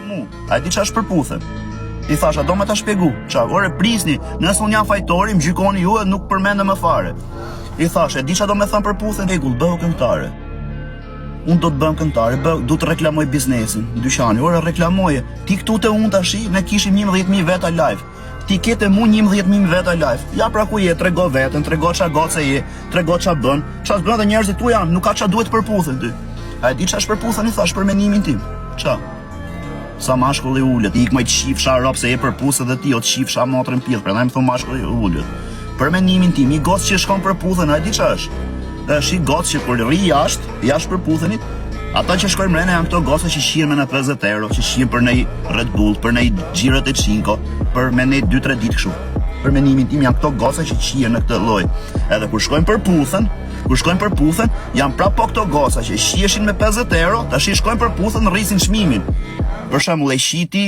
Mu, a e di ça është Përputhen? I thash, a do me ta shpjegu? Ça, ore prisni, nëse unë jam fajtori, më gjykoni ju e nuk përmendem më fare. I thash, e di ça do me thënë Përputhen? Rregull, bëhu këngëtare. Unë do të bëhem këngëtare, bë, du të reklamoj biznesin, dyqani, ore reklamoje. Ti këtu te unë tashi, ne kishim 11.000 veta live. Ti ke te mu 11.000 veta live. Ja pra ku je, trego veten, trego ça goce je, trego ça bën, ça s'bën dhe njerëzit tu janë, nuk ka ça duhet Përputhen ty. A e di ça është Përputhen i thash për menimin tim. Ça? Sa mashkull i ulët, ik moj të qifsha rob se je Përputhen dhe ti o të qifsha motrën pidh, prandaj më thu mashkull i ulët. Për menimin tim, i gocë që shkon Përputhen, a e di ça është? Është i gocë që kur rri jashtë, jashtë Përputhenit, ata që shkojnë mrena janë këto goca që shihen me në 50 euro, që shihen për nej Red Bull, për nej xhiro te Cinco, për me nej 2-3 ditë kështu. Për menimin tim janë këto goca që shihen në këtë lloj. Edhe kur shkojnë Përputhen, kur shkojnë Përputhen, janë prapë po këto goca që shiheshin me 50 euro, tash i shkojnë Përputhen rrisin çmimin. Për shembull, e shiti.